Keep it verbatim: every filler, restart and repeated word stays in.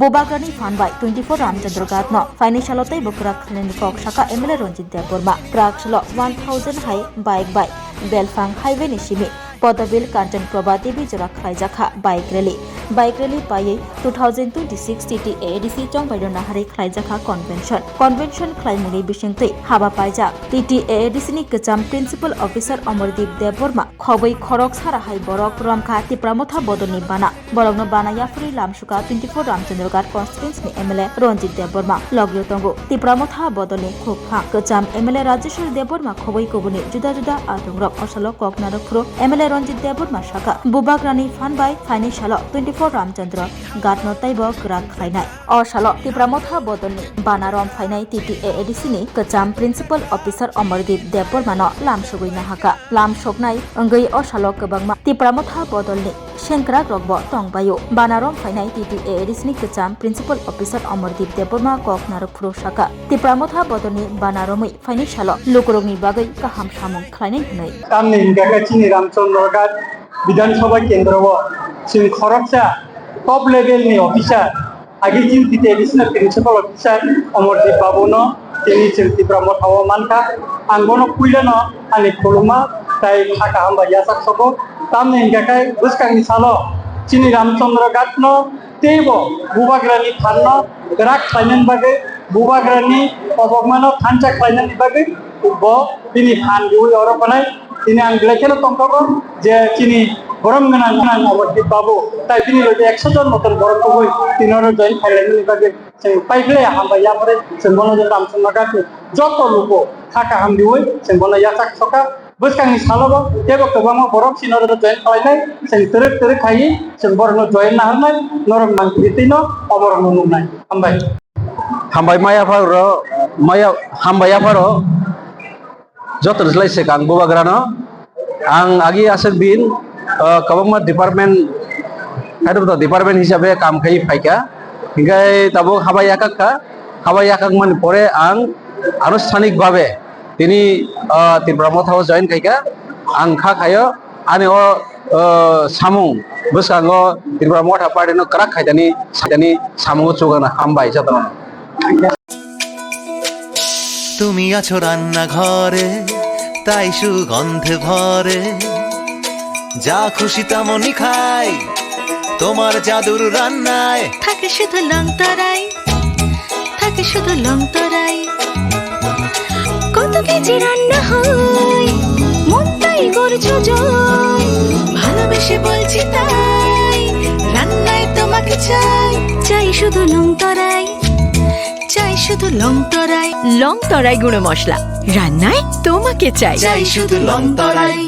Bubagrani phan bai twenty-four Ramchandra Ghat no phainai salo teibo kwrak khlainani kok saka M L A Ranjit Debbarma. Kwrak salo one thousand hai bike bai Belphang highway ni simi Podobil Kanchan Prabha Devi jora khlaijakha bike rally. Bike rally paiwi two thousand twenty-six T T A A D C chongbaino naharwi khlaijakha convention. Convention khlaimungni bisingtwi haba paijak T T A A D C ni kwcham Principal Officer Amardeep Debbarma. Khobwi khorok sara hai borok romkha Tipra Motha bodolni bana. Borokno bana yaphurwi lamsuka twenty-four Ramchandra Ghat constituency ni M L A Ranjit Debbarma. Logio tongo Tipra Motha bodolni khukphang kwcham M L A Rajeshwar Debbarma khobwi kubuni juda juda adongrok. O salo kok narwk phuru M L A Ranjit Debbarma saka, Bubagrani phan bai phainai salo twenty-four Ramchandra Ghat no teibo kwrak khlainai. O salo Tipra Motha bodolni bana rom phainai T T A A D C ni kwcham Principal Officer Amardeep Debbarma no lamsugwi nahaka. Lamsoknai wngwi o salo kwbangma Tipra Motha bodolni sengkrak rokbo tongbaio. Bana rom phainai T T A A D C ni kwcham Principal Officer Amardeep Debbarma kok narwk phuru saka, Tipra Motha bodolni bana romwi phainai salo lukurokni bagwi kaham samung khlainai hwnwi. Tamni hwnkha khe chini Ramchandra Ghat Bidhan Sabha Kendro o chwng khoroksa top level ni officer, agi chini T T A A D C ni Principal Officer Amardeep Babu no tini chwng Tipra Motha o mankha. Ang bono puila no ani khuluma tai kha kaham bai yachak sogo. Tamni hwnkha khe bwskang ni salo chini Ramchandra Ghat no teibo Bubagrani phan no kwrak khlainani bagwi, Bubagrani kobokma no thansa khlainani bagwi bo bini phan riwi oro phanai. Tini ang belai kheno tongthogo je chini borom gwnang gwnang Amardeep Babu tai bini loge ekso jon moton borok kubui tini oro join khlainani bagwi chwng paiphlai hambai yapharwi chwng bono je Ramchandra Ghat ni joto luku kha kaham riwi chwng bono yachak soka. Bwskangni salobo teibo kwbangma borok chini oro join khlainai, chwng twrwk twrwk khaiwi chwng borokno join naharnai, norok mangpili twino oborokno nuknai. Hambai. Hambai maya pharo, maya, hambai yapharo. Joto rwlai se kang Bubagrano. Ang agi aswk din, ah, kwbangma department, head of the department hisabe kam khai phaikha. Hinkhe tabuk habai yakak kha, habai yakak mani pore ang anusthanik babe tini, ah, Tipra Motha o join khaikha. Ang kha khayo ani o, ah, samung bwskango Tipra Motha party no kwrak khaitani, khaitani samungo chukana hambai jotono. তুমি আছো রান্নাঘরে, তাই সুগন্ধে ভরে। যা খুশি তেমনই খাই, তোমার জাদুর রান্নায়। থাকে শুধু লং তরাই, থাকে শুধু লং তরাই। কত কেজি রান্না হয়, মনটাই করছো জয়। ভালোবেসে বলছি তাই, রান্নায় তোমাকে চাই। চাই শুধু লং তরাই, চাই শুধু লং তরাই। লং তরাই গুঁড়ো মশলা, রান্নায় তোমাকে চাই। চাই শুধু লং তরাই।